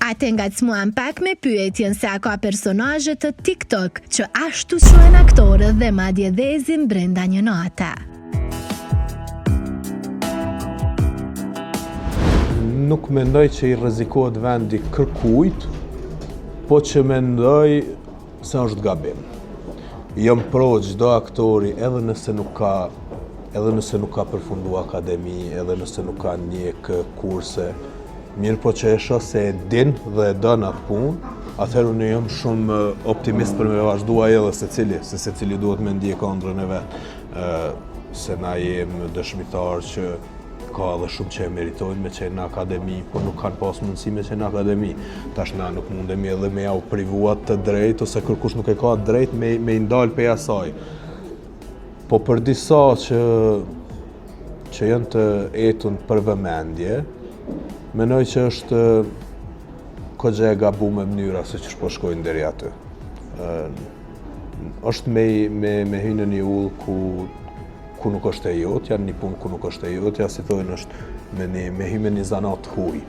Atë e ngacmuan pak me pyetjen se a ka personazhe të TikTok që ashtu quhen aktorët dhe madje dhezin brenda një nate. Nuk mendoj që i rrezikohet vendi kërkujt, po që mendoj se është gabim. Jam pro çdo aktori edhe nëse nuk ka edhe nëse nuk ka përfundu akademi, edhe nëse nuk ka ndjek kurse, mirëpo që e shoh se e din dhe e don atë punë, atëherë unë jam shumë optimist për me vazhdu ai edhe secili, se secili duhet me ndjek ëndrrën e vet. Se na jemi dëshmitar që ka edhe shumë që e meritojnë me qenë në akademi, po nuk kanë pas mundësi me qenë në akademi. Tash na nuk mundemi edhe me jau privu atë të drejtë, ose kërkush nuk e ka drejt me, me i ndalë pej asaj. Po për disa që, që janë të etun për vëmendje, menoj që është kogja e gabume mënyra se qysh po shkojnë deri aty. është me, me, me hy në një udhë ku ku nuk është e jotja, një punë ku nuk është e jotja, si thojnë është me, një, me hy me një zanat të huj.